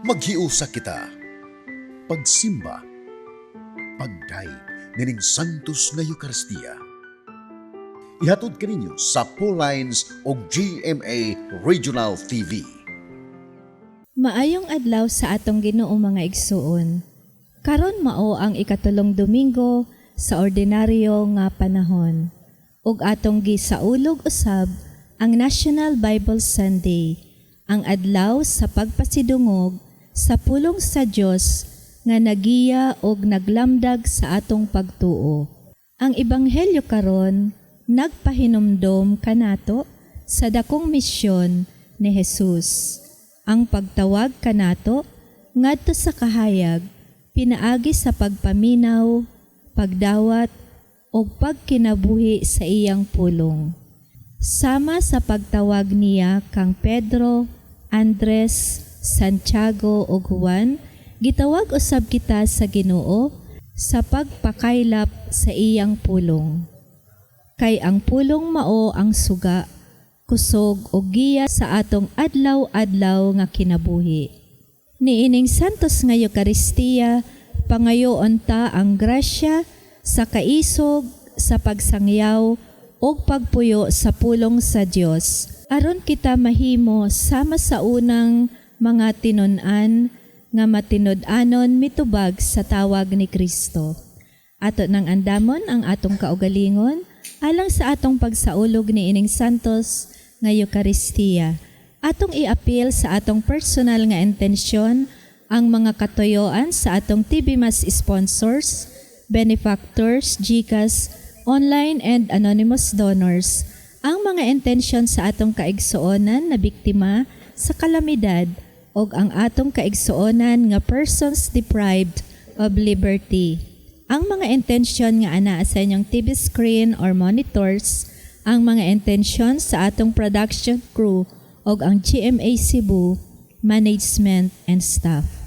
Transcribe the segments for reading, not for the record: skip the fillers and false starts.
Maghiusa kita. Pagsimba. Pagdayeg nining Santos nga Eukaristiya. Ihatod kaninyo sa Lines o GMA Regional TV. Maayong adlaw sa atong Ginoo, mga igsuon. Karon mao ang ikatulong Domingo sa ordinaryo nga panahon. Ug atong gisaulog usab ang National Bible Sunday, ang adlaw sa pagpasidungog sa pulong sa Dios nga nagiya og naglamdag sa atong pagtuo. Ang ebanghelyo karon nagpahinumdom kanato sa dakong misyon ni Jesus, ang pagtawag kanato ngadto sa kahayag pinaagi sa pagpaminaw, pagdawat ug pagkinabuhi sa iyang pulong. Sama sa pagtawag niya kang Pedro, Andres, Santiago ug Juan, gitawag usab kita sa Ginoo sa pagpakaylap sa iyang pulong. Kay ang pulong mao ang suga, kusog ug giya sa atong adlaw-adlaw nga kinabuhi. Niining Santos nga Eukaristiya, pangayoon ta ang grasya sa kaisog sa pagsangyaw ug pagpuyo sa pulong sa Dios aron kita mahimo sama sa unang mga tinun-an nga matinud-anon mitubag sa tawag ni Kristo. Ato nang andamon ang atong kaugalingon alang sa atong pagsaulog ni ining Santos nga Eukaristiya. Atong iapil sa atong personal nga intensyon ang mga katuyoan sa atong TV Mass sponsors, benefactors, GCash, online and anonymous donors, ang mga intensyon sa atong kaigsuonan na biktima sa kalamidad ug ang atong kaigsuonan nga persons deprived of liberty. Ang mga intensyon nga anaa sa inyong TV screen or monitors, ang mga intensyon sa atong production crew ug ang GMA Cebu management and staff.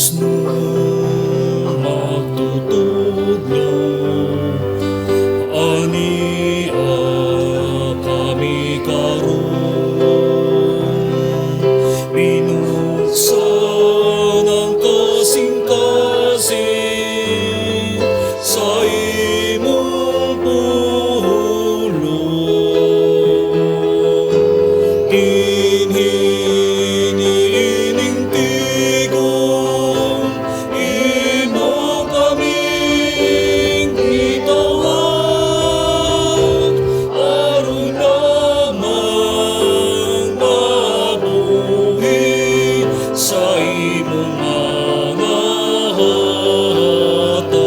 Diyos no magtutudlo, ania kami karon, binuksan ang kasing-kasing sa imong pulong. Dinhi niining tigom, imo kaming gitawag, aron lamang mabuhi sa imong mga hatag.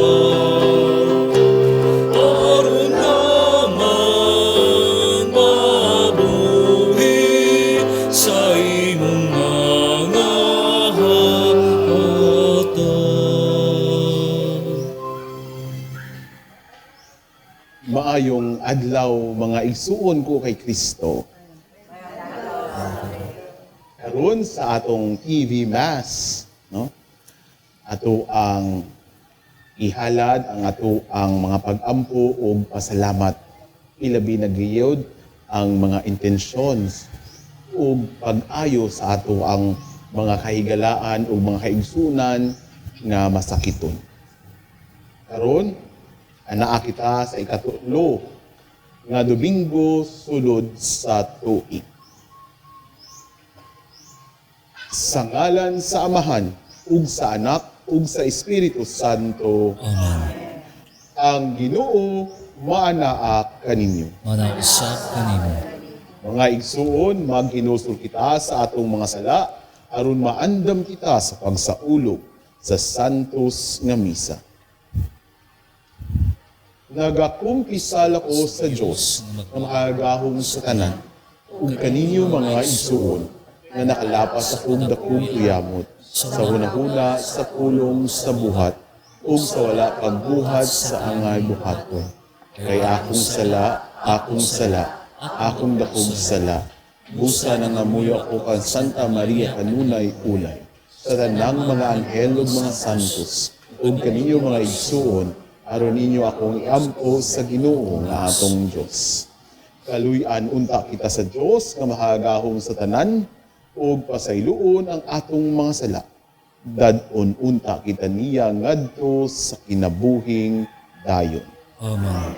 Aron lamang mabuhi sa imong mga hatag. Maayong adlaw, mga igsuon ko kay Kristo. Karon sa atong TV Mass, no? Ato ang ihalad ang ato ang mga pag-ampo ug pasalamat, ilabi na gayud ang mga intentions ug pag-ayo sa ato ang mga kahigalaan ug mga kaigsunan. nga masakiton. Karon, anaa kita sa ikatulo nga Domingo sulod sa tuig. Sa ngalan sa Amahan, ug sa Anak, ug sa Espiritu Santo. Amen. Ang Ginoo maanaa kaninyo. Manausap kanimo. Mga igsuon, maghinulsol kita sa atong mga sala aron maandam kita sa pagsaulog sa Santos nga Misa. Nagakumpisal ako sa Dios nga makagagahom sa tanan ug kaninyo mga igsuon nga nakalapas akong dakong uyamot sa hunahuna, sa pulong, sa buhat ug sa wala pagbuhat sa angay buhaton. Kay akong sala, akong sala, akong dakong sala. Busa nangamuyo ako kang Santa Maria kanunay ulay, sa tanang mga anghel ug mga santos, ug kaninyo mga igsuon, aron ninyo akong iampo sa Ginoo nga atong Dios. Kaluy-an unta kita sa Dios nga makagagahom sa tanan, ug pasayloon ang atong mga sala. Dad-on unta kita niya ngadto sa kinabuhing dayon. Amen.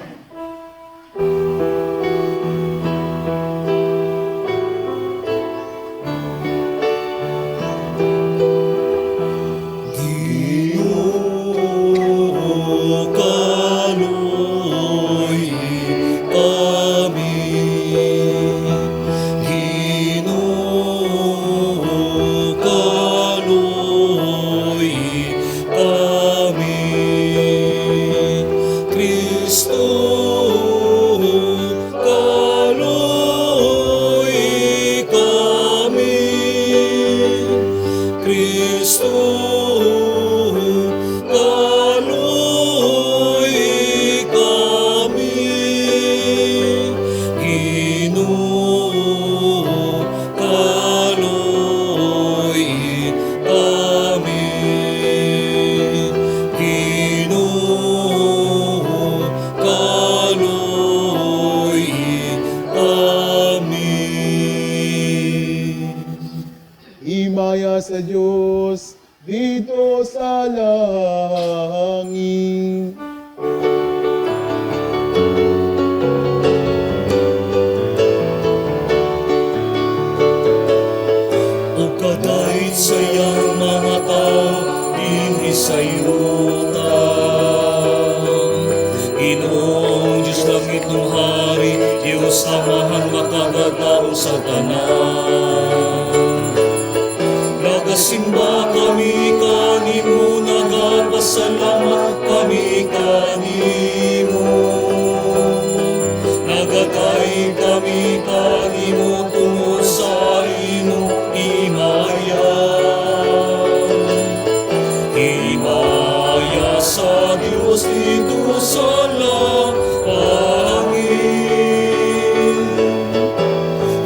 Ginoo, kaluoy kami. Ginoo, kaluoy kami. Kristo, kaluoy kami. Kristo, kaluoy kami. Ginoo, kaluoy kami. Ginoo, kaluoy kami. Himaya sa Dios didto sa langit. Ug kadait sa iyang mga tao dinhi sa yuta. Ginoong Diyos langitnong hari, Diyos Amahan makagagahom sa tanan. Nagasimba kami kanimo, nagapasalamat kami kanimo. Nagadayeg kami kanimo tungod sa imong himaya. Himaya sa Dios didto sa langit.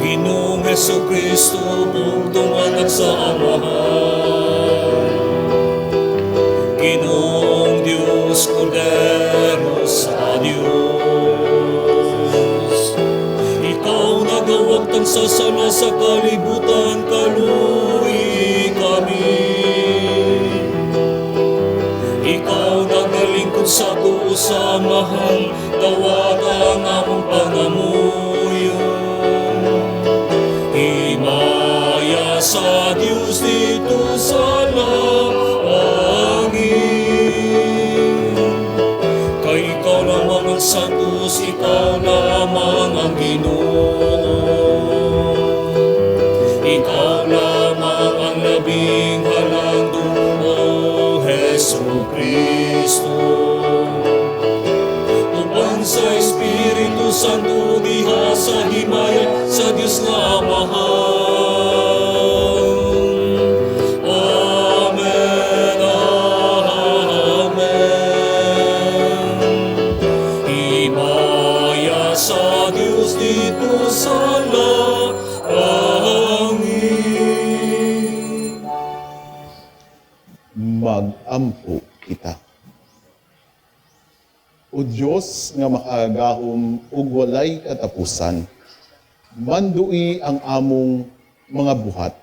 Ginoong Hesus Kristo, bugtong anak sa Amahan. Ginoong Dios, Kordero sa Dios. Ikaw nagawagtang sa sala sa kalibutan, kaluoyi kami. Ikaw nagalingkod sa tuo sa Amahan, dawata ang among pangamuyo. Himaya sa Dios didto sa langit. Kay ikaw lamang ang santos, ikaw lamang ang Ginoo. Ikaw lamang ang labing halangdon, O Hesu Kristo. Uban sa Espiritu Santo diha sa himaya sa Dios nga Amahan. Amen. Amen. Himaya sa Dios didto sa langit. Magampo kita. O Diyos nga makagagahom ug walay katapusan, mandui ang among mga buhat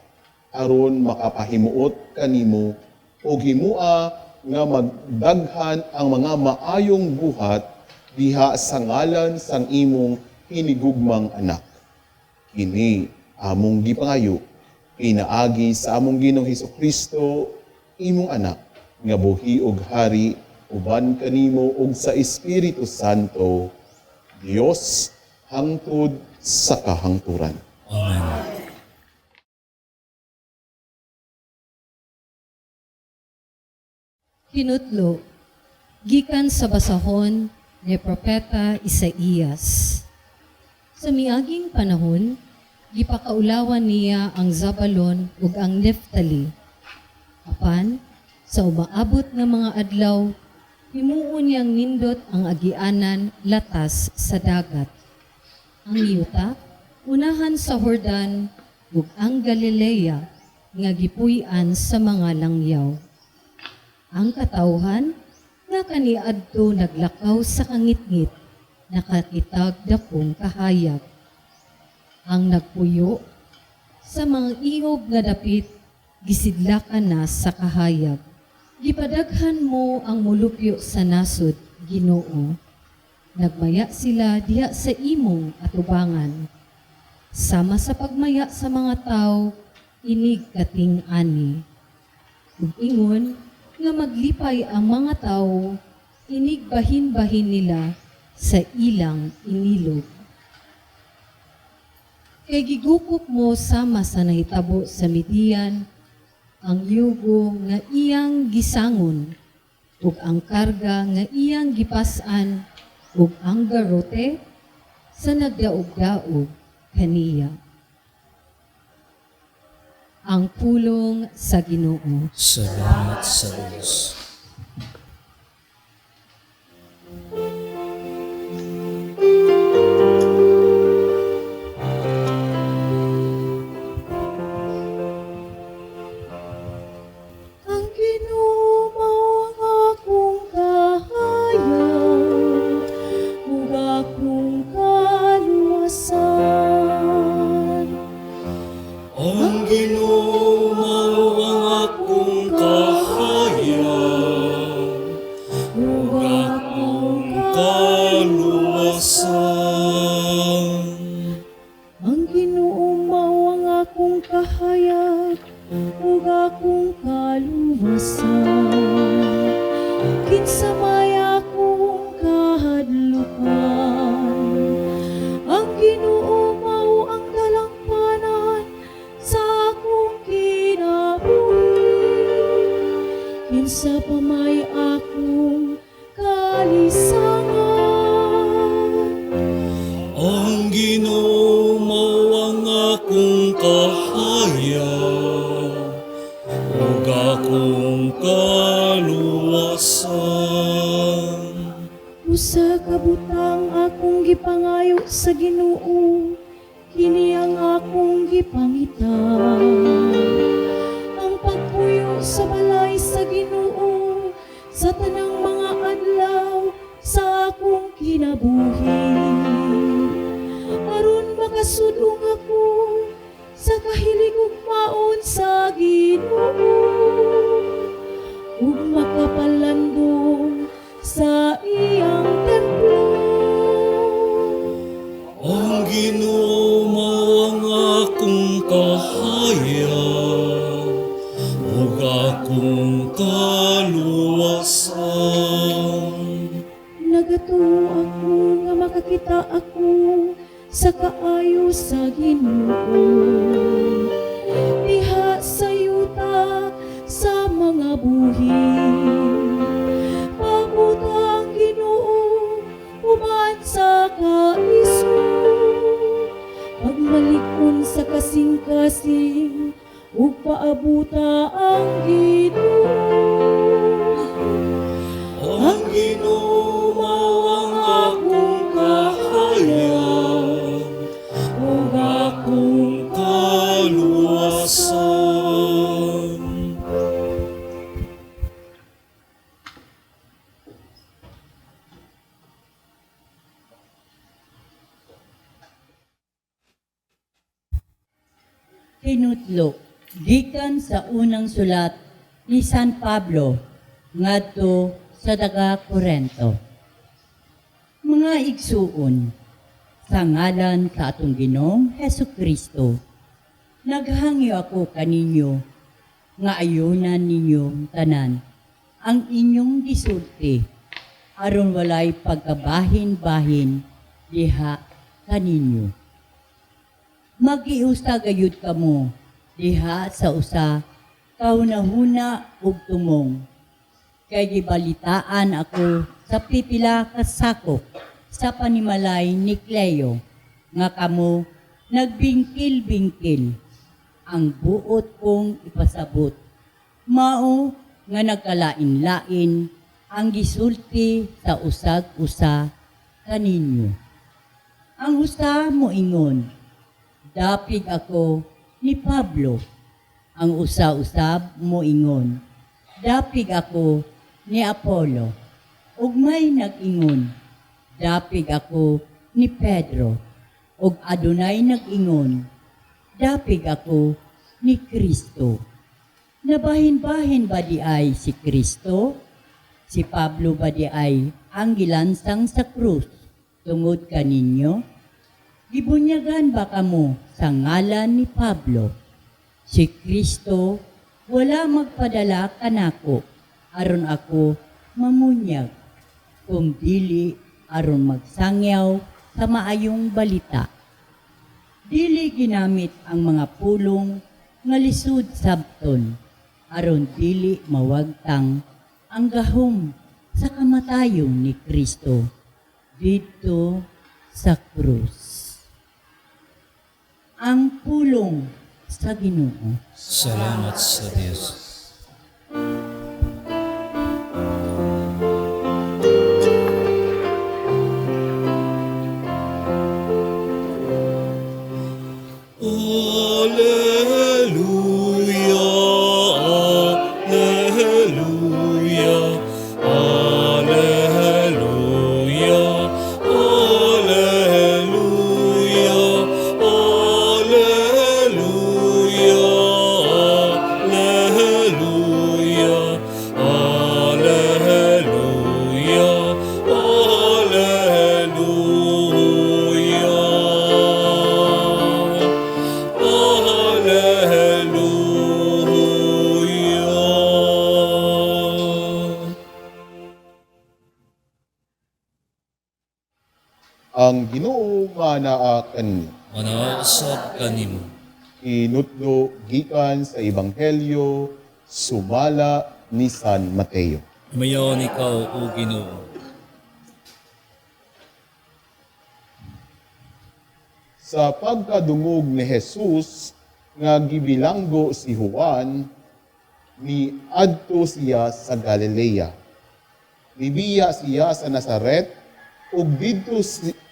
aron makapahimuot kanimo ug himua nga magdaghan ang mga maayong buhat diha sa ngalan sang imong hinigugmang anak. Kini among gipangayo, pinaagi sa among Ginoong Hesukristo, imong anak, nga buhi og hari uban kanimo ug sa Espiritu Santo, Dios hangtod sa kahangturan. Amen. Hinutlo, gikan sa basahon ni Propeta Isaías. Sa miaging panahon, gipakaulawan niya ang Zabalon ug ang Neftali. Apan, sa umaabot nga mga adlaw, himuon niyang nindot ang agianan latas sa dagat. Ang yuta, unahan sa Jordan ug ang Galilea nga gipuy-an sa mga langyaw. Ang katawhan nga kaniadto naglakaw sa kangitngit, nakakitag dakong kahayag. Ang nagpuyo sa mga ihob nga dapit, gisidlakan na sa kahayag. Gipadaghan mo ang mulupyo sa nasod, Ginoo. Nagmaya sila diha sa imong atubangan. Sama sa pagmaya sa mga tao, inig kating ani. Ug ingon nga maglipay ang mga tao, inig bahin-bahin nila sa ilang inilog. Kay gigukop mo sama sa nahitabo sa Midian, ang yugo nga iyang gisangon, ug ang karga nga iyang gipas-an, ug ang garote sa nagdaog-daog kaniya. Ang pulong sa Ginoo. Salamat sa Diyos. Ang Ginoo mao ang akong kahayag ug akong kaluwasan. Ang Ginoo mao ang akong kahayag ug akong kaluwasan. Ang Ginoo mao ang akong kahayag ug akong kaluwasan. Kinsa may akong kahadlukan? Ang Ginoo mao ang dalangpanan sa akong kinabuhi. Kinsa pa may akong kalisangan? Ang Ginoo mao ang akong kahayag ug akong kaluwasan. Usa ka butang akong gipangayo sa Ginoo, kini ang akong gipangita. Ang pagpuyo sa balay sa Ginoo sa tanang mga adlaw sa akong kinabuhi. Aron makasudong ako sa kahiligugmaon sa Ginoo ug makapalandong sa iyang templo. Ang Ginoo mao ang akong kahayag ug akong kaluwasan. Nagatuo ako nga makakita ako sa kaayo sa Ginoo diha sa yuta sa mga buhi. Pabuta ang Ginoo uban sa kaisog, pagmalikon sa kasing-kasing ug paabuta ang Ginoo. Ang Ginoo mao ang akong kahayag ug akong kaluwasan. Hinutlo, gikan sa unang sulat ni San Pablo ngadto sa taga Korento. Mga igsuon, sa ngalan sa atong Ginoong Hesukristo, naghangyo ako kaninyo nga ayunan ninyo tanan ang inyong gisulti aron walay pagkabahin-bahin diha kaninyo. Magiusa gayud kamo diha sa usa kahunahuna ug tumong, kay gibalitaan ako sa pipila ka sakop sa panimalay ni Cleo nga kamo nagbingkil-bingkil. Ang buot kong ipasabot, mao nga nagkalain-lain ang gisulti sa usag-usa kaninyo. Ang usa moingon, "Dapig ako ni Pablo." Ang usa-usab moingon, "Dapig ako ni Apollo." Ug may nag-ingon, "Dapig ako ni Pedro." Ug adunay nag-ingon, "Dapig ako ni Kristo." Nabahin-bahin ba di ay si Kristo? Si Pablo ba di ay ang gilansang sa krus tungod kaninyo? Gibunyagan ba kamo sa ngalan ni Pablo? Si Kristo wala magpadala kanako aron ako mamunyag, kung dili aron magsangyaw sa maayong balita. Dili ginamit ang mga pulong nga lisod sabton aron dili mawagtang ang gahom sa kamatayon ni Kristo didto sa krus. Ang pulong sa Ginoo. Salamat sa Dios. Alleluia, Alleluia, Alleluia, Alleluia, Alleluia, Alleluia, Alleluia, Alleluia. Alleluia. Ang Ginoo nga naa kaninyo. Manausab kanimo. Inutdo gikan sa Ebanghelyo sumala ni San Mateo. Mayon ikaw, O Ginoo. Sa pagkadungog ni Jesus nga gibilanggo si Juan, ni adto siya sa Galilea. Nibiya siya sa Nazaret ug didto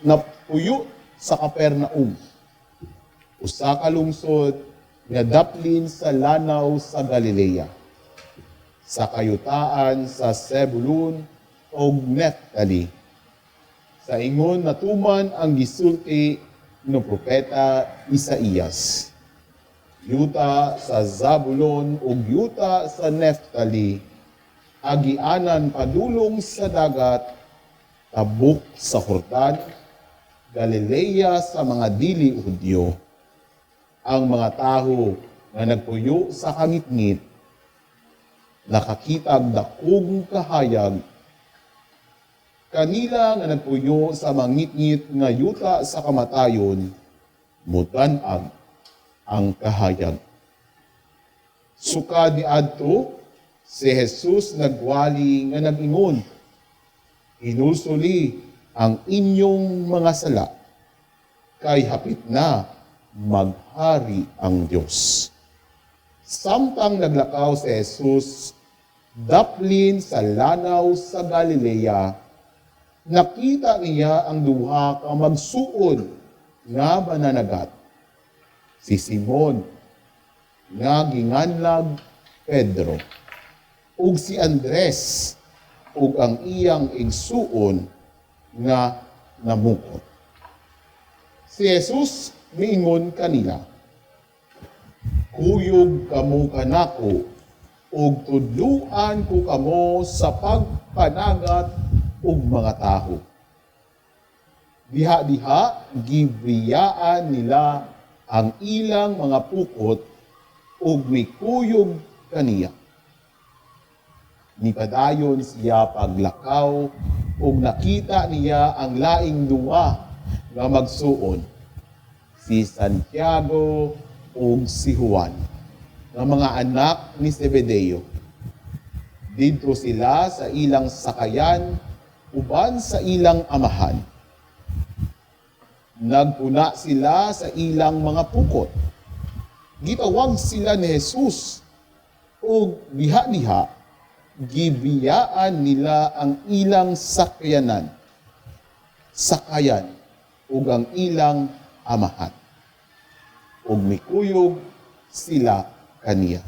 napuyo sa Capernaum, usa ka lungsod nga daplin sa lanaw sa Galilea, sa kayutaan sa Zebulun ug Neftali. Sa ingon natuman ang gisulti no propeta Isaías: "Yuta sa Zabulon ug yuta sa Neftali, agianan padulong sa dagat, tabok sa Jordan, Galilea sa mga dili Hudyo. Ang mga taho nga nagpuyo sa kangitngit, nakakitag dakong kahayag. Kanila nga nagpuyo sa mangitngit nga yuta sa kamatayon, mutan-ag ang kahayag." Sukad niadto, si Jesus nagwali nga nag-ingon, "Hinulsuli ang inyong mga sala, kay hapit na maghari ang Dios." Samtang naglakaw si Jesus daplin sa lanaw sa Galilea, nakita niya ang duha ka magsuon nga mananagat, si Simon nga ginganlag Pedro ug si Andres, ug ang iyang igsuon nga namukot. Si Jesus miingon kanila, "Kuyog kamo kanako Ug tudluan ko kamo sa pagpanagat og mga taho. Diha-diha gibriyaan nila ang ilang mga pukot ug mikuyog kaniya. Nipadayon siya paglakaw ug nakita niya ang laing duwa nga magsuon, si Santiago ug si Juan, nga mga anak ni Zebedeo. Didto sila sa ilang sakayan uban sa ilang amahan. Nagpuna sila sa ilang mga pukot. Gitawag sila ni Jesus ug diha-diha gibiyaan nila ang ilang sakayan ug ang ilang amahan. Ug mikuyog sila kaniya.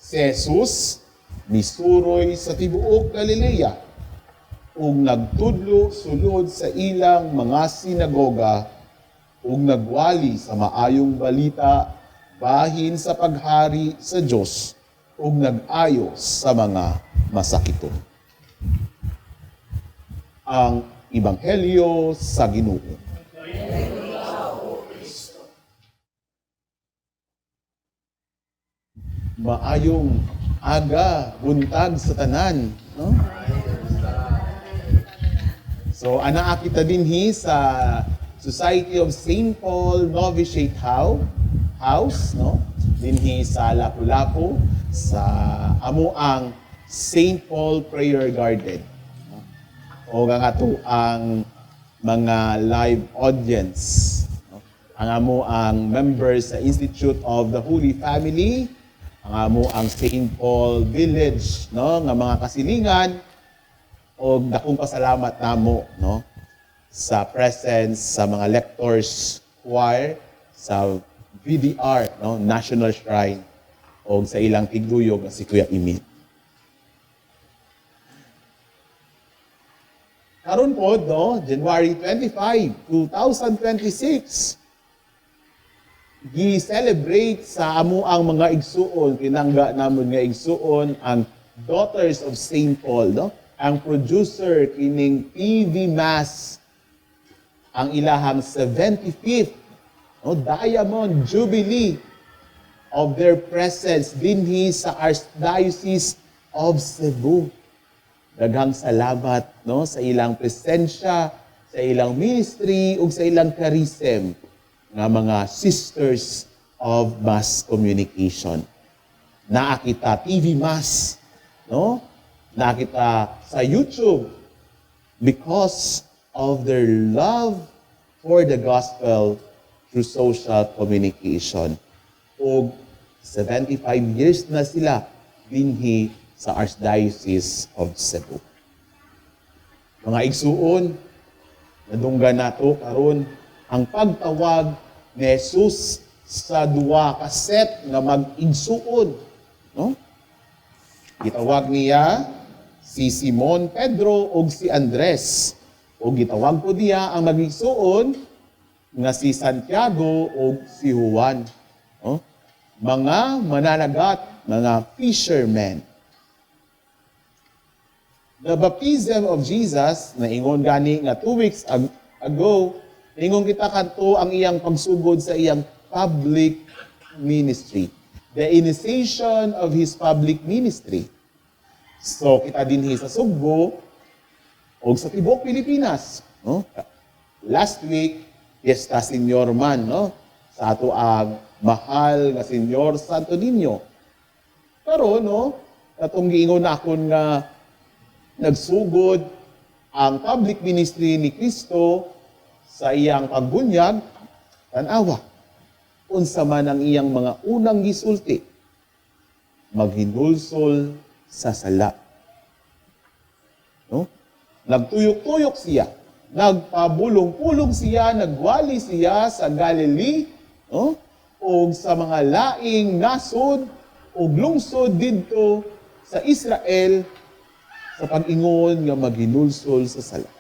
Si Jesus misuroy sa tibuok Galilea ug nagtudlo sulod sa ilang mga sinagoga ug nagwali sa maayong balita bahin sa paghari sa Dios ug nag-ayo sa mga masakiton. Ang Ebanghelyo sa Ginoo. Maayong aga, buntag sa tanan, no? So, anaa kita dinhi sa Society of Saint Paul Novitiate House, no? Dinhi sa Lapu-Lapu, sa amo ang Saint Paul Prayer Garden, no? O nga ato ang mga live audience, no? Ang amo ang members sa Institute of the Holy Family, ang amo ang Saint Paul Village, no? Nga mga kasilingan, og dakong pasalamat namo, no, sa presence sa mga lectors choir sa VDR, no, National Shrine, og sa ilang tigduyog nga si Kuya Emil. Karon pod, no, January 25, 2026, gi-celebrate sa amo ang mga igsuon, kinangga namon nga igsuon ang Daughters of Saint Paul, no? Ang producer kining TV Mass, ang ilahang 75th, no, Diamond Jubilee of their presence dinhi sa Archdiocese of Cebu. Daghang salamat, no, sa ilang presensya, sa ilang ministry ug sa ilang charism nga mga Sisters of Mass Communication. Naa kita TV Mass, no? Naa kita sa YouTube because of their love for the gospel through social communication. Og 75 years na sila dinhi sa Archdiocese of Cebu. Mga igsuon, nadunggan nato karon ang pagtawag ni Jesus sa duha ka set nga mag-igsuon, no? Gitawag niya si Simon Pedro ug si Andres. Ug gitawag po niya ang mag-igsuon nga si Santiago ug si Juan, no? Mga mananagat, mga fishermen. The baptism of Jesus, naingon gani nga 2 weeks ago, naingon kita kadto ang iyang pagsugod sa iyang public ministry. The initiation of his public ministry. So, kita dinhi sa Sugbo o sa tibuok Pilipinas, no? Last week, Fiesta Señor man, no? Sa ato ang mahal nga Señor Santo Niño. Pero, no, katong giingon akon nga nagsugod ang public ministry ni Kristo sa iyang pagbunyag, tan-awa, unsa man ang iyang mga unang gisulti, maghinulsol sa sala. No? Nagtuyok-tuyok siya, nagpabulong-pulong siya, nagwali siya sa Galilee, no? Og sa mga laing nasod ug lungsod didto sa Israel sa pag-ingon nga maghinulsol sa sala.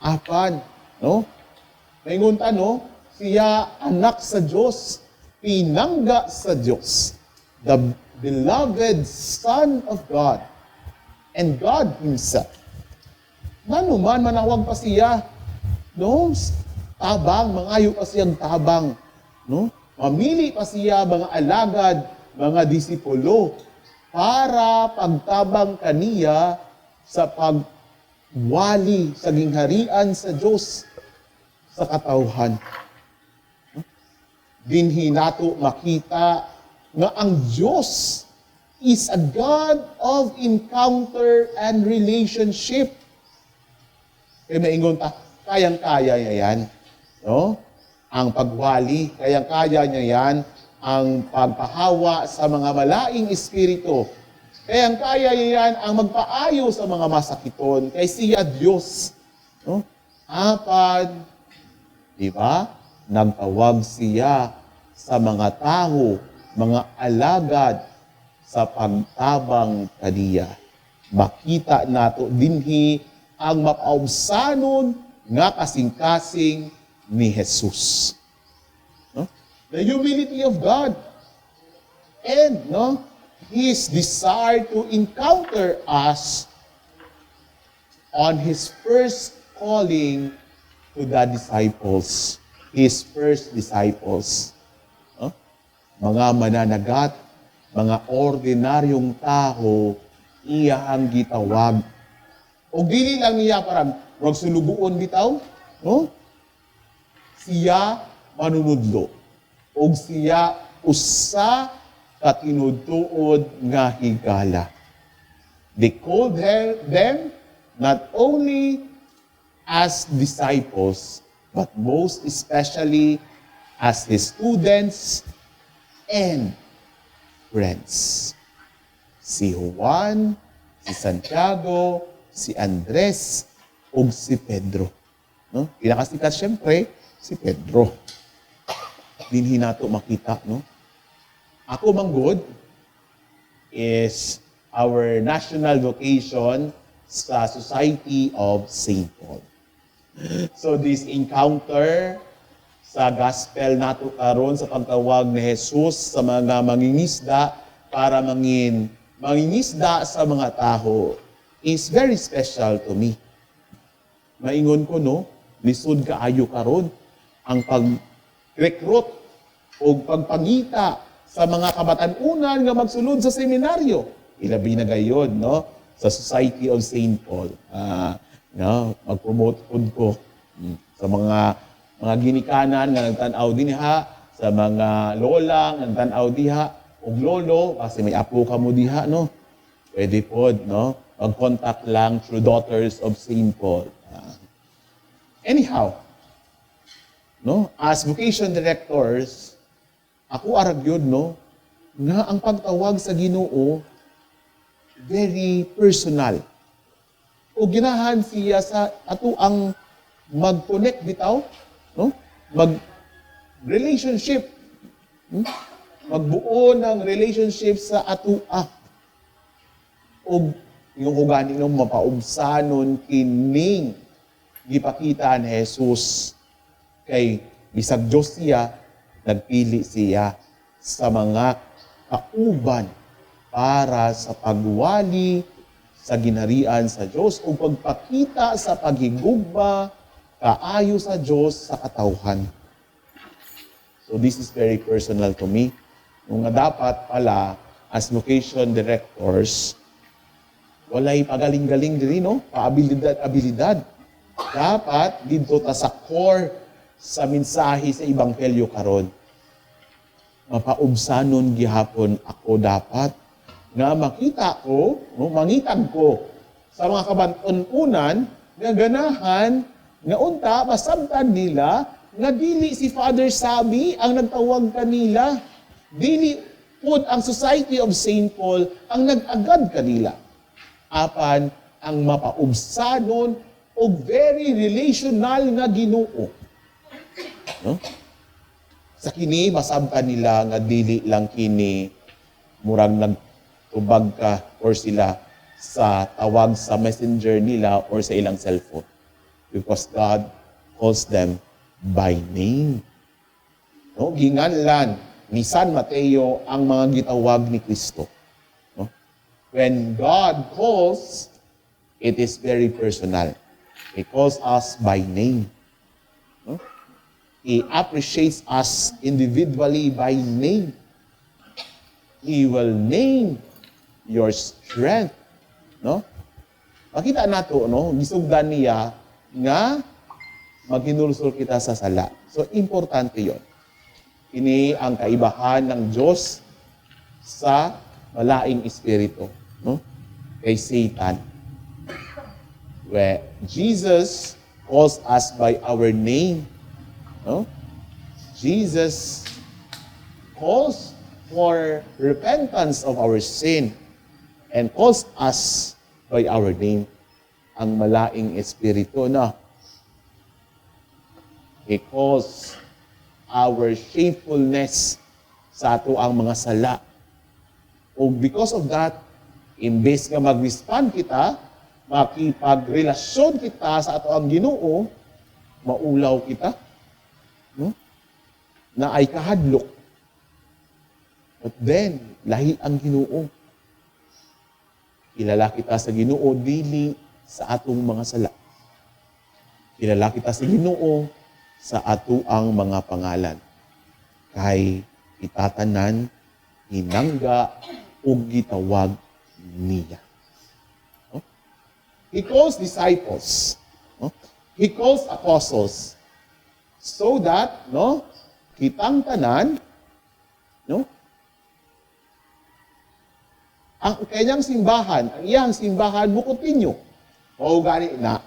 Apan, no? Maingon ta, no? Siya anak sa Dios, pinangga sa Dios. The beloved Son of God and God Himself. Ngano man manawag pa siya, no? Tabang, mangayo pa siyang tabang, no? Mamili pa siya mga alagad, mga disipulo para pagtabang kaniya sa pagwali sa gingharian sa Dios sa katawhan. Dinhi nato makita nga ang Dios is a God of encounter and relationship. Kaya maingon ta, kayang-kaya niya yan. No? Ang pagwali, kayang-kaya niya yan. Ang pagpahawa sa mga malaing espiritu. Kayang-kaya niya yan ang magpaayo sa mga masakiton. Kay siya Diyos. No? Apan, di ba? Nagtawag siya sa mga tao, mga alagad sa pagtabang kaniya. Makita nato dinhi ang mapaubsanon nga kasing-kasing ni Jesus. No? The humility of God and, no, His desire to encounter us on His first calling to the disciples. His first disciples. No? Mga mananagat, mga ordinaryong tao, iyang gitawag. O dili lang niya parang murag sulugoon bitaw, no? Siya manunudlo. Og siya usa ka tinuod nga higala. They called them not only as disciples, but most especially as His students and friends. Si Juan, si Santiago, si Andres, ug si Pedro. No? Pinakasikat siyempre, si Pedro. Dinhi nato makita, no? Ako manggod is our national vocation sa Society of St. Paul. So this encounter sa gospel nato karon sa pagtawag ni Jesus sa mga mangingisda para mangin mangingisda sa mga tao is very special to me. Maingon ko, no, lisod kaayo karon ang pag-recruit o pagpangita sa mga kabatan-unan nga magsulod sa seminaryo. Ilabi na gayon, no, sa Society of St. Paul. No, mag-promote pud ko sa mga ginikanan nga nagtan-aw dinha, sa mga lola nga nagtan-aw diha, ug lolo kasi may apo ka mo diha, no. Pwede pod, no? Mag-contact lang through Daughters of St. Paul. Anyhow, no, as vocation directors, ako ara gyud, no, nga ang pagtawag sa Ginoo very personal. O ginahan siya sa ato ang mag-connect bitaw, no? Mag relationship. Magbuo ng relationship sa atua. Og yung ko gani, no, mapaubsanon kining gipakita ni Jesus kay bisag Diyos siya, nagpili siya sa mga kauban para sa pagwali sa ginharian sa Diyos o pagpakita sa paghigugma kaayo sa Diyos sa katawhan. So this is very personal to me. Nung nga dapat pala, as vocation directors, walay pagaling-galing diri, no? Paabilidad-abilidad. Dapat didto ta sa core sa mensahe sa ebanghelyo karon. Mapaubsanon gihapon ako dapat nga makita ko, no, mangitag ko sa mga kabatan-unan nga ganahan nga unta masabtan nila nga dili si Father Sabi ang nagtawag kanila, dili pud ang Society of St. Paul ang nag-agad kanila. Apan ang mapaubsanon og very relational nga Ginoo. No? Sa kini masabtan nila nga dili lang kini murag nagtubag ka or sila sa tawag sa messenger nila or sa ilang cellphone. Because God calls them by name. No? Ginganlan ni San Mateo ang mga gitawag ni Kristo. No? When God calls, it is very personal. He calls us by name. No? He appreciates us individually by name. He will name your strength. No? Makita nato, no? Gisugdan niya nga maghinulsol kita sa sala. So, importante yon. Ini ang kaibahan ng Diyos sa malaing espiritu, no? Kay Satan. Where Jesus calls us by our name, no? Jesus calls for repentance of our sin and calls us by our name. Ang malaing espiritu na He calls our shamefulness sa ato ang mga sala. O because of that, imbes nga mag-respond kita, makipagrelasyon kita sa ato ang Ginoo, maulaw kita, no? Na ay kahadlok. But then, lahi ang Ginoo. Kilala kita sa Ginoo dili sa atong mga sala. Kilala kita sa Ginoo sa ato ang mga pangalan. Kay itatanan, hinangga, ug gitawag niya. No? He calls disciples. No? He calls apostles so that, no, kitang tanan, no, ang kanyang simbahan, ang iyang simbahan mo continue. O gani na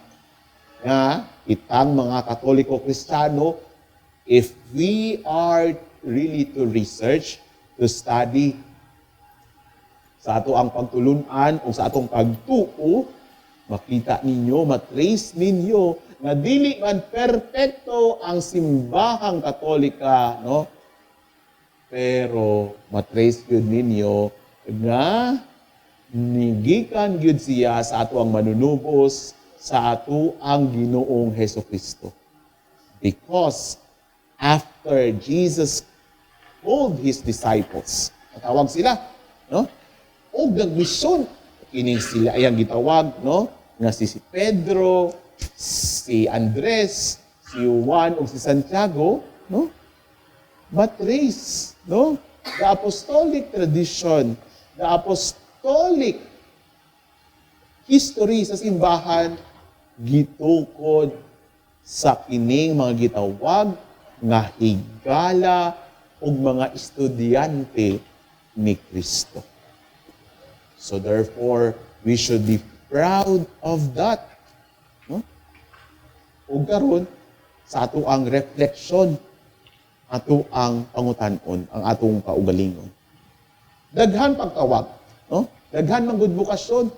nga itang mga Katoliko Kristiyano, if we are really to research, to study sa ato ang pagtulunan o sa atong pagtuo, makita ninyo, matrace ninyo na dili man perpekto ang simbahang Katolika, no? Pero matrace gyud ninyo nga nigikan gyud siya sa ato ang manunubos, sa ato ang Ginoong Heso Kristo. Because after Jesus called his disciples, natawag sila, no? O nagmisyon kining sila ayang gitawag, no? Nga si Pedro, si Andres, si Juan ug si Santiago, no? Matrace, no? The apostolic tradition, the apostolic history sa simbahan gitukod sa kining mga gitawag nga higala ug mga estudyante ni Kristo. So therefore, we should be proud of that. No? Ug karon sa ato ang reflection, ato ang pangutan-on, ang atong kaugalingon. Daghan pagtawag, no? Daghan man gud bokasyon.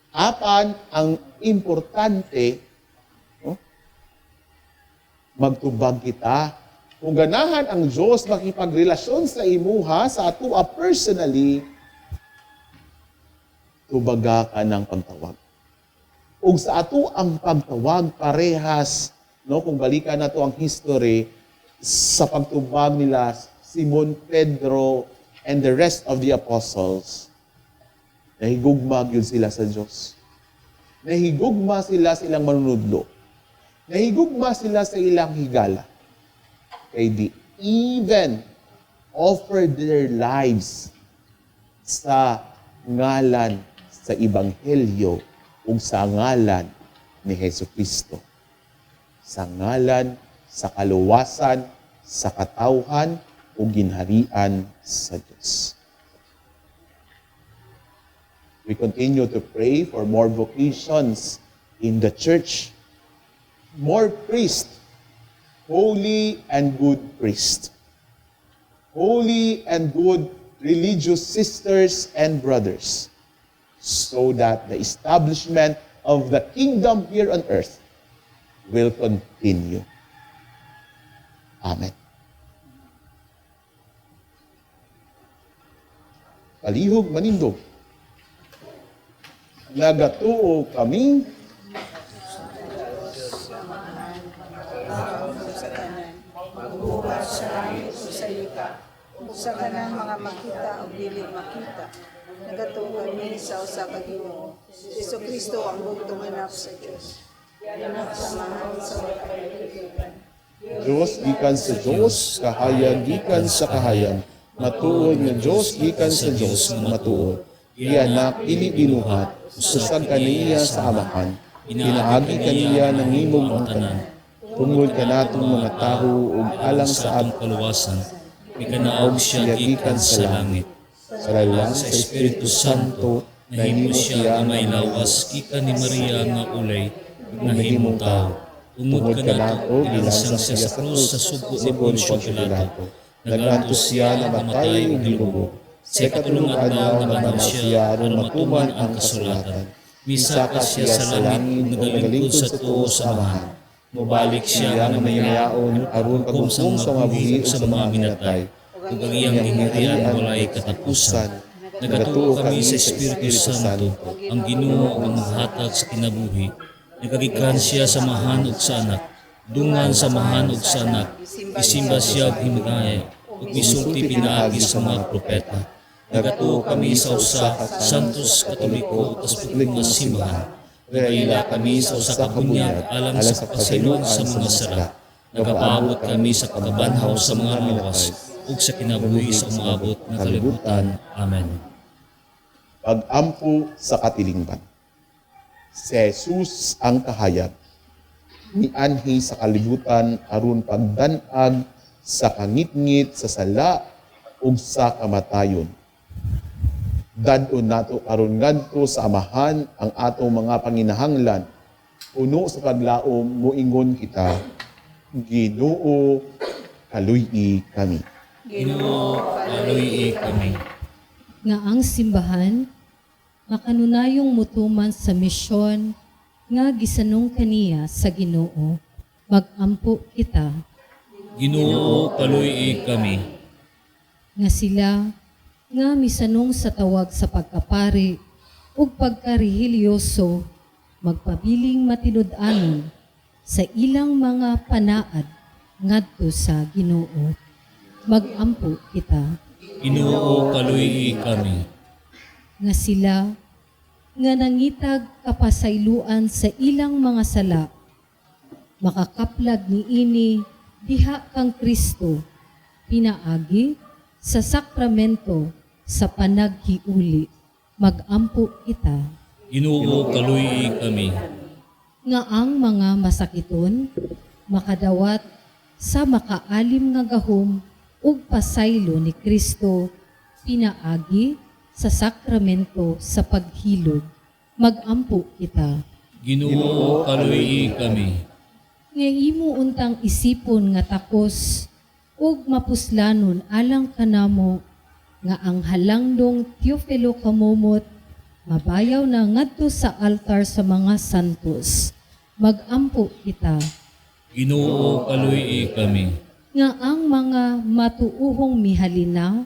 Apan ang importante, no? Magtubag kita. Kung ganahan ang Diyos makipagrelasyon sa imuha, sa atoa personally, tubaga ka ng pagtawag. Ug sa ato ang pagtawag parehas, no, kung balikan nato ang history sa pagtubag nila Simon Pedro and the rest of the apostles, nahigugma gyud sila sa Diyos. Nahigugma sila sa ilang manunudlo. Nahigugma sila sa ilang higala. Kay they even offered their lives sa ngalan sa Ebanghelyo ug sa ngalan ni Hesus Kristo. Sa ngalan sa kaluwasan, sa katawhan ug ginharian sa Dios. We continue to pray for more vocations in the church, more priests, holy and good priests, holy and good religious sisters and brothers, so that the establishment of the kingdom here on earth will continue. Amen. Palihog manindog. Nagatuo kami sa tanan, magbuhat sa langit. Sa kanang mga makita o dili makita. Nagatuo kami sa usa ka Ginoo, si Kristo ang bugtong anak sa Dios. Anak sa Amahan sa walay. Diyos gikan sa Diyos, kahayag gikan sa kahayag, matuod nga Diyos gikan sa Diyos nga matuod. Gianak dili ginuhat, usag kaniya sa Amahan, pinaagi kaniya nangimog ang tanan. Tungod kanatong mga tawo ug alang sa atong kaluwasan, mikanaog siya gikan sa langit. Sa lalang Sa Espiritu Santo, nahimo siya nga may lawas gikan ni Maria nga ulay ug nahimong tawo. Tungod kanato, gilansang siya sa krus sa sugo ni Poncio Pilato. Nagantos siya, namatay ug gilubong. Sa ikatulong adlaw nabanhaw siya aron matuman ang kasulatan. Misaka siya sa langit ug nagalingkod sa tuo sa Amahan. Mobalik siya nga mayaon aron paghukom sa mga buhi ug sa mga minatay. Ug ang iyang gingharian walay katapusan. Nagatuo kami sa Espiritu Santo, ang Ginoo ang maghatag sa kinabuhi. Nagagikan siya sa Amahan ug sa Anak. Dungan sa Amahan ug sa Anak. Isimba siya og himaya ug misulti pinaagi sa mga propeta. Nagatuo kami sa usa ka Santos Katoliko ug Apostoliko nga simbahan. Nagaila kami sa usa ka bunyag alang sa kapasayloan sa mga sala. Nagapaabot kami sa pagkabanhaw sa mga lawas ug sa kinabuhi sa umaabot nga kalibutan. Amen. Pag-ampo sa katilingban. Si Jesus ang kahayag, mianhi sa kalibutan aron pagdan-ag sa kangitngit sa sala ug sa kamatayon. Dad-on nato karon ngadto sa Amahan ang atong mga panginahanglan. Puno sa paglaom moingon kita, Ginoo, kaluy-i kami. Ginoo, kaluy-i kami. Nga ang simbahan makanunayong mutuman sa misyon nga gisanong kaniya sa Ginoo. Magampo kita. Ginoo, kaluy-i kami. Nga sila nga misanong sa tawag sa pagkapari ug pagkarehiliyoso magpabiling matinud-anon sa ilang mga panaad ngadto sa Ginoo. Magampo kita. Ginoo, kaluy-i kami. Nga sila nga nangitag kapasayloan sa ilang mga sala makakaplag niini diha kang Kristo pinaagi sa sakramento sa panaghiuli. Magampo kita. Ginoo, kaluy-i kami. Nga ang mga masakiton makadawat sa makaalim nga gahom ug pasaylo ni Kristo pinaagi sa sakramento sa paghilod. Magampo kita. Ginoo, kaluy-i kami. Nga imo untang isipon nga takos ug mapuslanon alang kanamo nga ang halangdong Teofilo Camomot mabayaw na ngadto sa altar sa mga santos. Magampo kita. Ginoo, kaluy-i kami. Nga ang mga matuuhong mihalina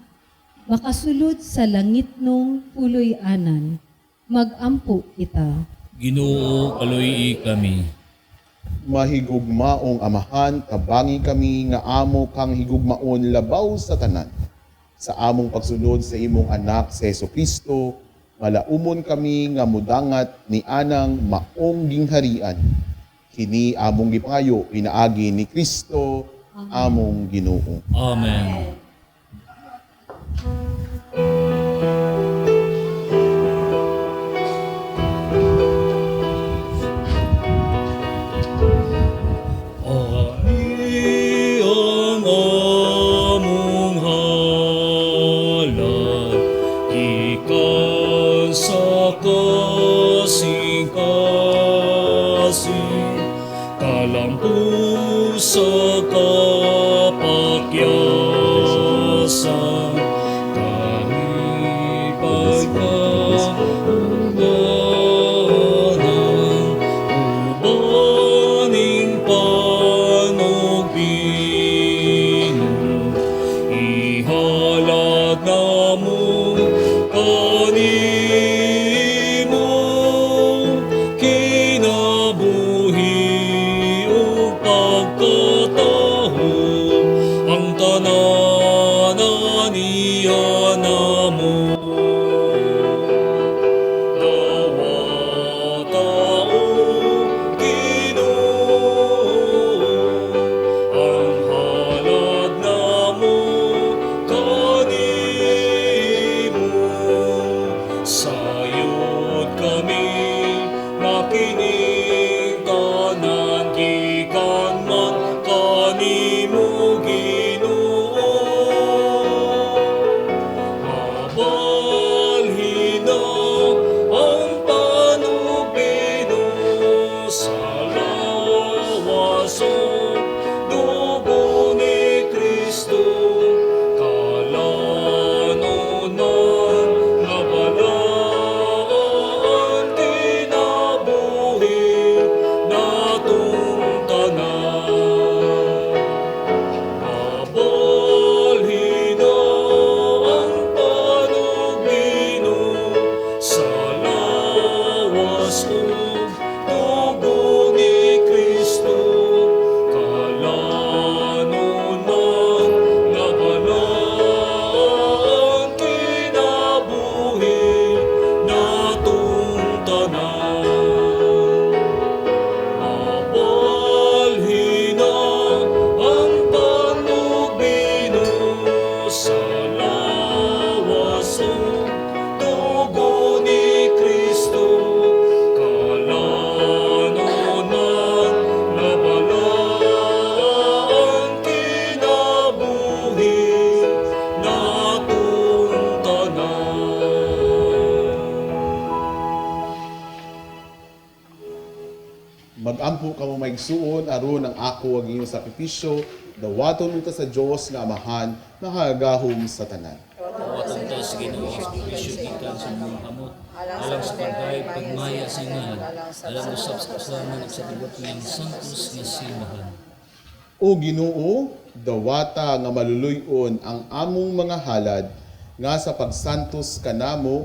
makasulod sa langitnong puloy-anan. Magampo kita. Ginoo, kaluy-i kami. Mahigugmaong Amahan, tabangi kami nga amo kang higugmaon labaw sa tanan. Sa among pagsunod sa imong anak sa Hesus Kristo, malaumon kami nga mudangat ni anang maong gingharian. Kini among gipangayo pinaagi ni Kristo among Ginoo. Amen. Ani ang among halad, gikan sa kasing-kasing, kalampo sa kapakyawan. Magampo kamo maigsuon aron ang ako ug inyong sakripisyo dawaton unta sa Dios nga Amahan makagagahom sa tanan. Dawaton ta sa Ginoo ang sakripisyo gikan sa imong kamot, alang sa pagdayeg pagmaya sa ngalan, alang usab sa kasalan ug sa tibuok niyang santos nga simbahan. O Ginoo, dawata nga maluluy-on ang among mga halad nga sa pagsantos kanamo,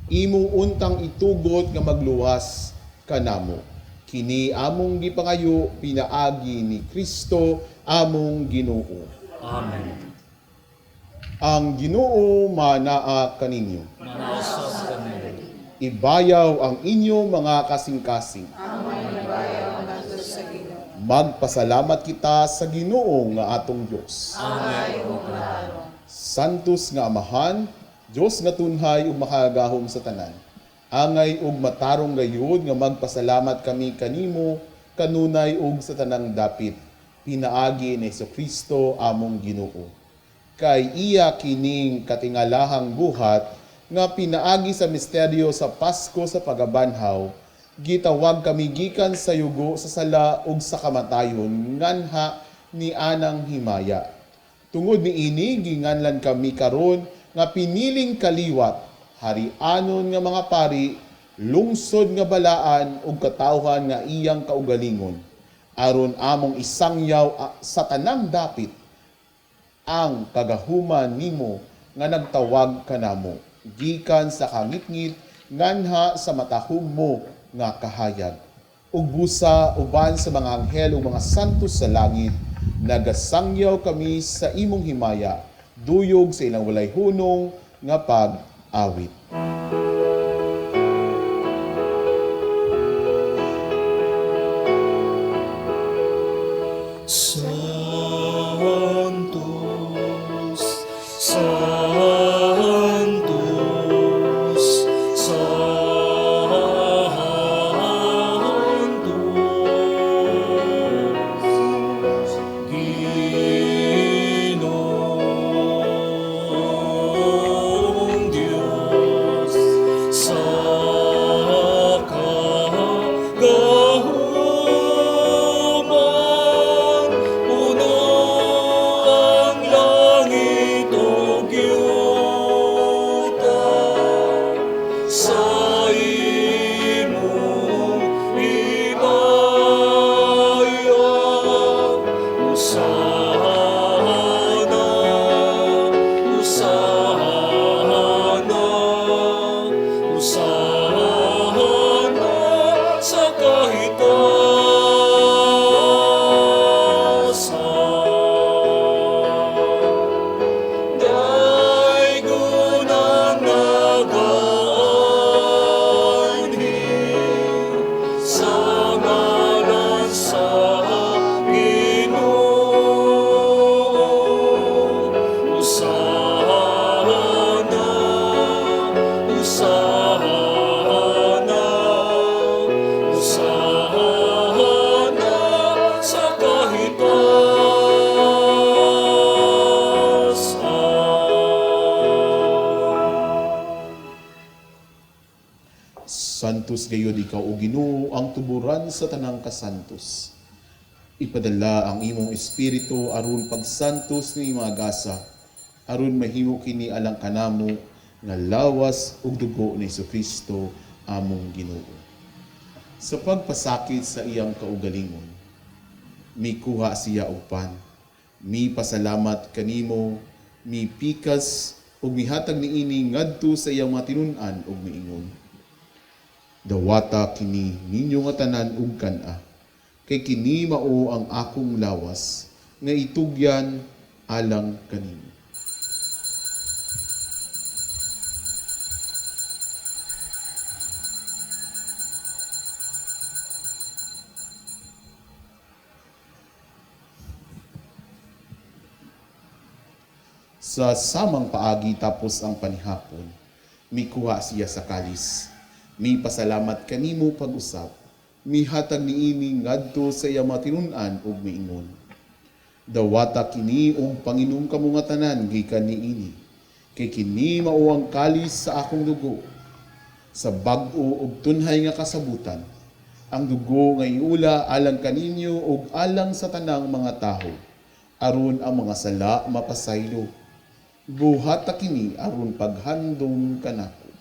imo untang itugot nga magluwas kanamo. Kini among gipangayo pinaagi ni Kristo among Ginoo. Amen. Ang Ginoo manaa kaninyo. Manausab kami. Ibayaw ang inyong mga kasing-kasing. Magpasalamat kita sa Ginoo nga atong Dios. Santos nga Amahan, Dios nga tunhay ug makagagahom sa tanan. Angay ug matarong gayud nga magpasalamat kami kanimo kanunay ug sa tanang dapit, pinaagi ni Hesukristo among Ginoo. Kay iya kining katingalahang buhat nga pinaagi sa misteryo sa Pasko sa pagabanhaw, gitawag kami gikan sa yugo sa sala ug sa kamatayon nganha ni anang himaya. Tungod niini ginganlan kami karon nga piniling kaliwat, harianon nga mga pari, lungsod nga balaan ug katawhan nga iyang kaugalingon, aron among isangyaw sa tanang dapit ang kagahuman nimo nga nagtawag kanamo gikan sa kangitngit nganha sa matahom mo nga kahayag. Ug busa uban sa mga anghel ug mga santos sa langit, nagasangyaw kami sa imong himaya, duyog sa ilang walay hunong nga pag-awit. Santos, Santos, Santos, Ginoong Diyos, sa kagahuman, puno ang langit ug yuta sa imong himaya. Hosana, Hosana, Hosana sa kahitasan. Daygon ang nagaanhi sa ngalan sa Ginoo. Hosana, Hosana, Hosana sa kahitasan. Santos gayud ikaw o Ginoo ang tuburan sa tanang kasantos. Ipadala ang imong espiritu aron pagsantos ni mga gasa, aron mahimo kini alang kanamo nga lawas ug dugo ni Hesukristo among Ginoo. Sa pagpasakit sa iyang kaugalingon, mikuha siya og pan, mipasalamat kanimo, mipikas ug mihatag niini ngadto sa iyang mga tinun-an ug miingon: Dawata kini ninyo nga tanan ug kan-a, kay kini mao ang akong lawas nga itugyan alang kaninyo. Sa samang paagi tapos ang panihapon, mikuha siya sa kalis. Mipasalamat kanimo pag-usap, mihatag niini ngadto sa iyang mga tinun-an ug miingon: Dawata kini ug panginom kamo nga tanan gikan niini, kay kini mao ang kalis sa akong dugo, sa bag-o ug tunhay nga kasabutan, Ang dugo nga iula alang kaninyo ug alang sa tanang mga tawo, aron ang mga sala mapasaylo. Buhata kini aron paghandom kanako.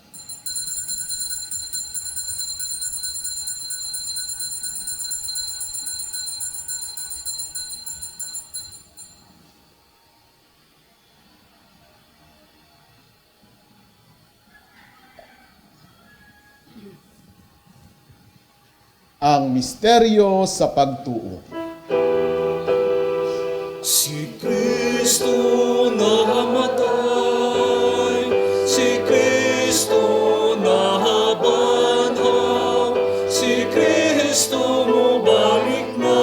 Ang misteryo sa pagtuo. Si Kristo namatay, si Kristo nahabanhaw, si Kristo mobalik na.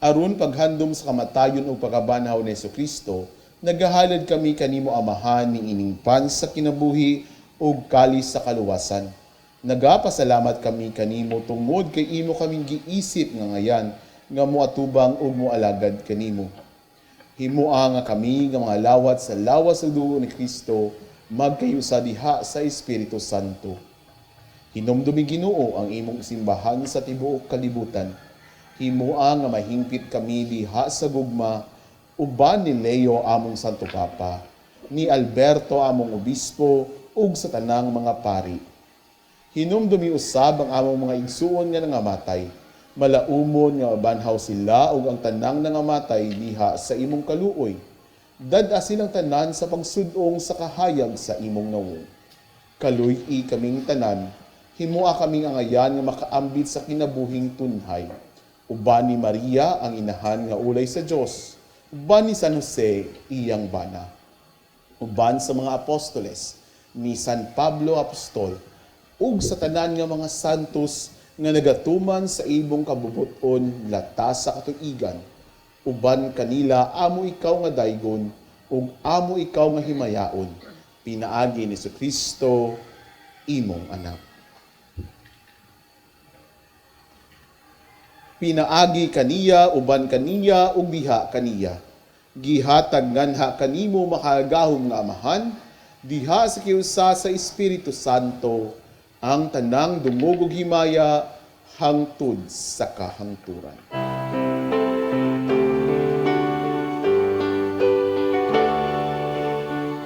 Aron paghandom sa kamatayon ug pagkabanhaw ni Hesukristo, nagahalad kami kanimo Amahan ni ining pan sa kinabuhi ug kalis sa kaluwasan. Nagapasalamat kami kanimo tungod kay imo kaming giisip nga ngayan nga moatubang ug moalagad kanimo. Himoa nga kami nga mga lawat sa lawas ug dugo ni Kristo magkayusa diha sa Espiritu Santo. Hinumdumi Ginoo ang imong simbahan sa tibuok kalibutan. Himoa nga mahingpit kami diha sa gugma uban ni Leo among Santo Papa, ni Alberto among Obispo ug sa tanang mga pari. Hinumdumi usab ang among mga igsuon nga nangamatay. Malaumon nga mabanhaw sila ug ang tanang nangamatay diha sa imong kaluoy. Dad-a silang tanan sa pagsud-ong sa kahayag sa imong nawong. Kaluy-i kaming tanan, himoa kaming angayan nga makaambit sa kinabuhing tunhay. Uban ni Maria ang inahan nga ulay sa Dios, uban ni San Jose iyang bana. Uban sa mga apostoles ni San Pablo Apostol ug sa tanan nga mga santos nga nagatuman sa imong kabubuton lata sa katuigan. Uban kanila amo ikaw nga daygon ug amo ikaw nga himayaon, pinaagi ni Jesucristo imong anak. Pinaagi kaniya, uban kaniya ug diha kaniya. Gihatag nganha kanimo makagagahom nga Amahan, diha sa kiusa sa Espiritu Santo, ang tanang dungog ug himaya hangtod sa kahangturan.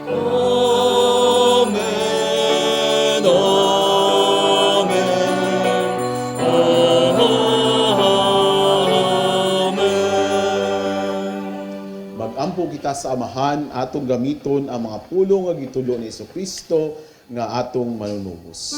Amen, amen, amen. Magampo kita sa Amahan, atong gamiton ang mga pulong nga gitulo ni Hesukristo nga atong manunubos.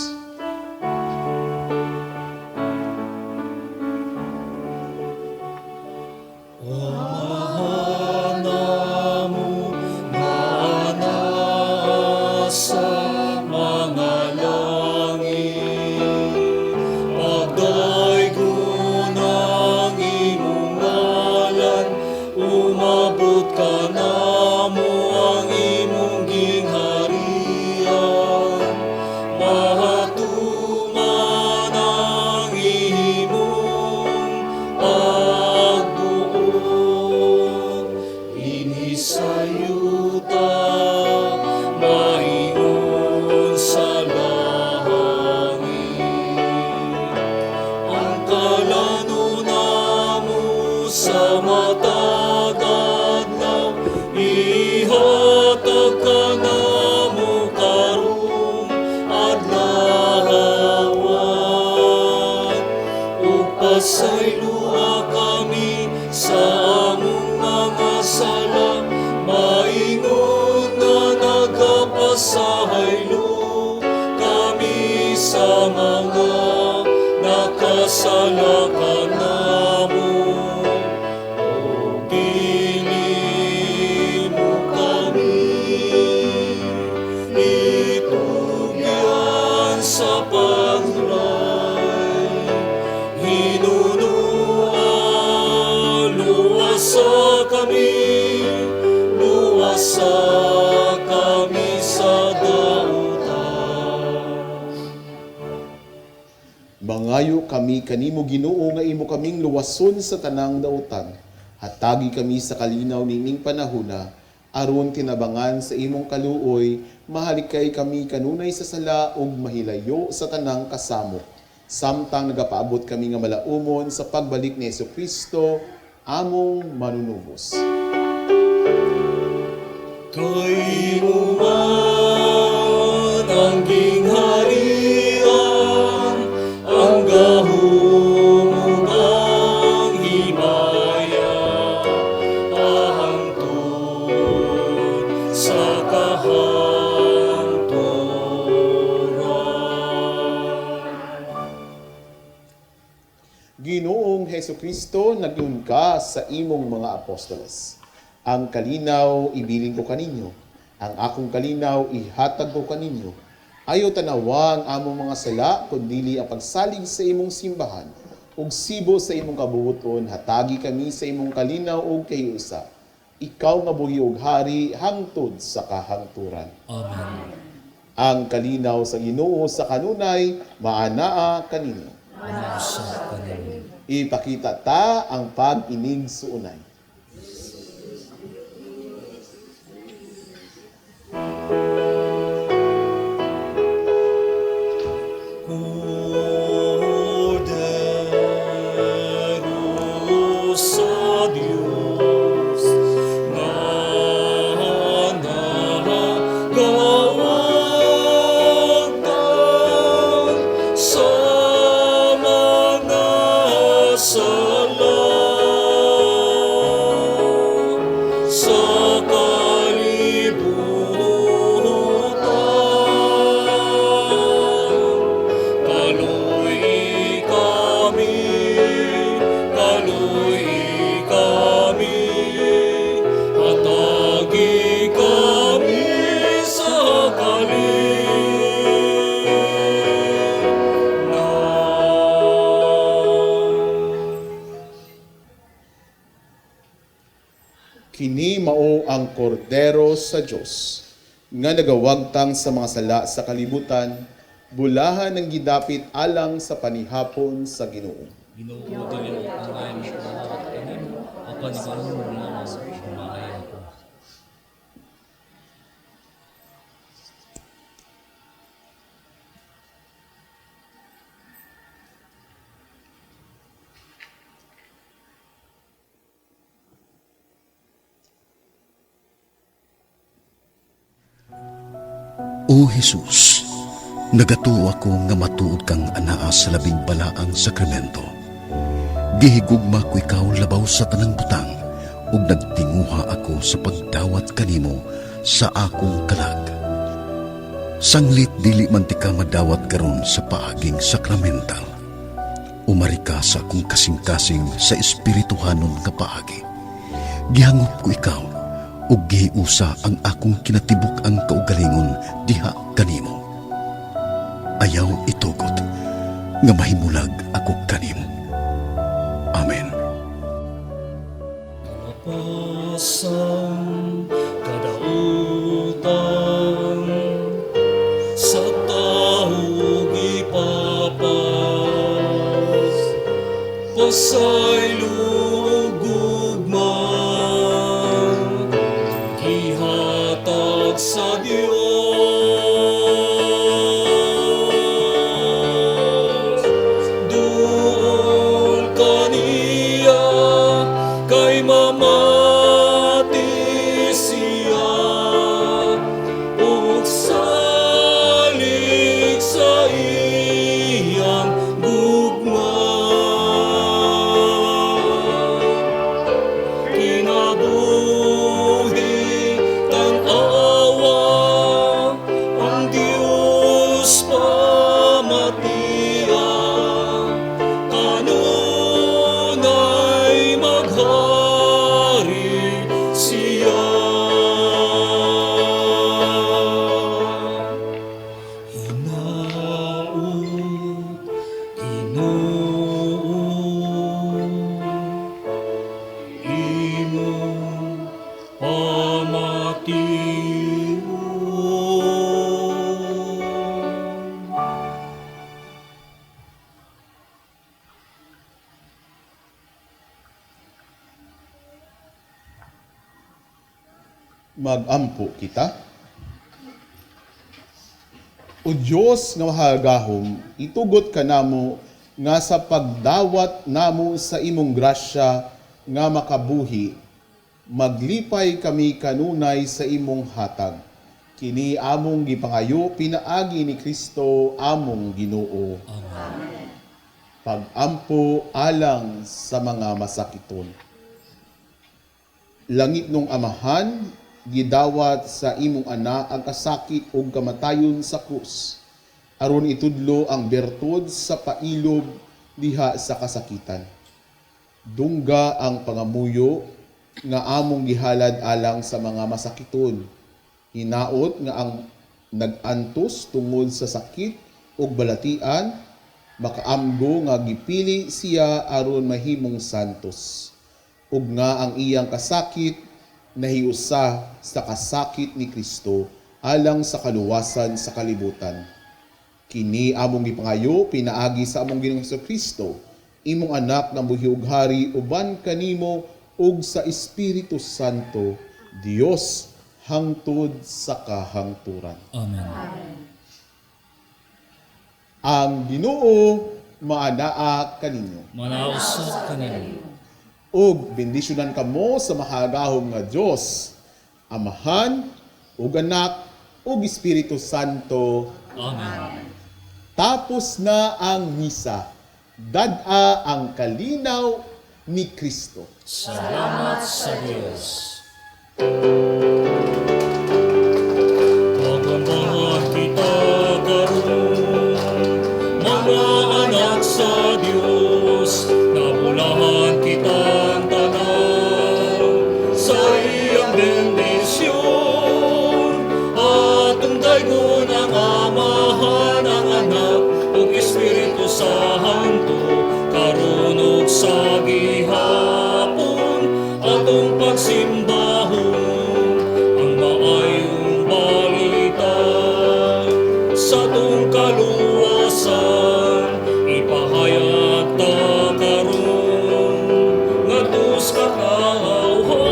Pasaylua kami sa among mga sala, maingon na nagapasaylo kami sa mga nakasala kanamo. O dili mo kami itugyan sa pagdulay, hinunuan, luwasa kami, luwasa kami sa dautan. Mangayo kami kanimo Ginoo nga imo kaming luwason sa tanang dautan. Hatagi kami sa kalinaw niining panahona Aron tinabangan sa imong kaluoy, mahalikay kami kanunay sa sala ug mahilayo sa tanang kasamok. Samtang nagapaabot kami nga malaumon sa pagbalik ni Hesukristo, among manunubos. Kay mo man ang gingharian, ang gahom ug ang himaya, hangtod sa kahangturan. Ginoong Hesukristo, nag-ingon ka sa imong mga apostoles. Ang kalinaw ibilin ko kaninyo, ang akong kalinaw ihatag ko kaninyo. Ayaw tanawa ang among mga sala, kundili ang pagsalig sa imong simbahan. Ug sibo sa imong kabubuton, hatagi kami sa imong kalinaw ug kahiusa. Ikaw nga buhi ug hari hangtod sa kahangturan. Amen. Ang kalinaw sa Ginoo sa kanunay, maanaa kaninyo. Sa kanimo. Ipakita ta ang pag-inig suunay. Kordero sa Dios nga nagawagtang sa mga sala sa kalibutan. Kaluy kami, kaluy kami, hatagi kami sa kalinaw. Kini mao ang kordero sa Dios nga nagawagtang sa mga sala sa kalibutan, bulahan ang gidapit alang sa panihapon sa Ginoo. Ginoo, dili ako angay makadawat kanimo, apan ikaw lamang ang maayo ako. O Jesus, nagatuo ako nga matuod kang anaa sa labing balaang sakramento. Gihigugma ko ikaw labaw sa tanang butang ug nagtinguha ako sa pagdawat kanimo sa akong kalag. Sanglit dili man ti ka madawat karon sa paaging sakramental. Umari ka sa akong kasing-kasing sa espirituhanon nga paagi. Gihangop ko ikaw ug gihiusa ang akong kinatibuk-ang kaugalingon diha kanimo. Ayaw itugot nga mahimulag ako kanimo. Amen. Kalapasan, kadautan, sa tawo gipapas, pasaylo ug gugma, gihatag sa Dios. Duol kaniya kay mamati siya ug salig sa iyang gugma. Kinabuhi tan-awa. Magampo kita. O Diyos nga makagagahom, itugot kanamo nga sa pagdawat namo sa imong grasya nga makabuhi, maglipay kami kanunay sa imong hatag. Kini among gipangayo pinaagi ni Kristo among Ginoo. Amen. Pagampo alang sa mga masakiton. Langitnong Amahan, gidawat sa imong anak ang kasakit ug kamatayon sa krus, aron itudlo ang bertud sa pailob diha sa kasakitan. Dungga ang pangamuyo nga among gihalad alang sa mga masakiton. Hinaot nga ang nag-antos tungod sa sakit ug balatian, makaamgo nga gipili siya aron mahimong santos, ug nga ang iyang kasakit nahiusa sa kasakit ni Kristo alang sa kaluwasan sa kalibutan. Kini among gipangayo pinaagi sa among Ginoong Hesukristo, imong anak nga buhi ug hari uban kanimo ug sa Espiritu Santo, Dios hangtod sa kahangturan. Amen. Ang Ginoo maanaa kaninyo. Manausap kanimo. Ug bendisyonan kamo sa makagagahom nga Dios, Amahan ug Anak ug Espiritu Santo. Amen. Tapos na ang misa. Dad-a ang kalinaw ni Kristo. Salamat sa Dios. Magambahan kita karon, mga anak sa Dios, nabulahan kitang tanan sa iyang bendisyon. Atong daygon ang Amahan, ang Anak, ug Espiritu Santo, karon ug sa gihapon, atong pagsimbahon ang maayong balita sa atong kaluwasan. Ipahayag ta karon ngadto sa katawhan,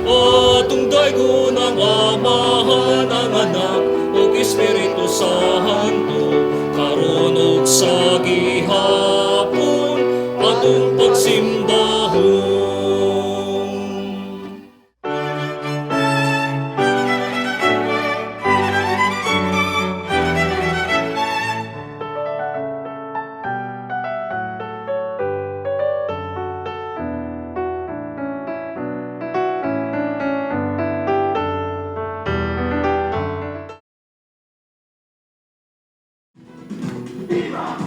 atong daygon ang Amahan, ang Anak, ug Espiritu Santo, karon ug sa gihapon, atong pagsimbahon. Viva!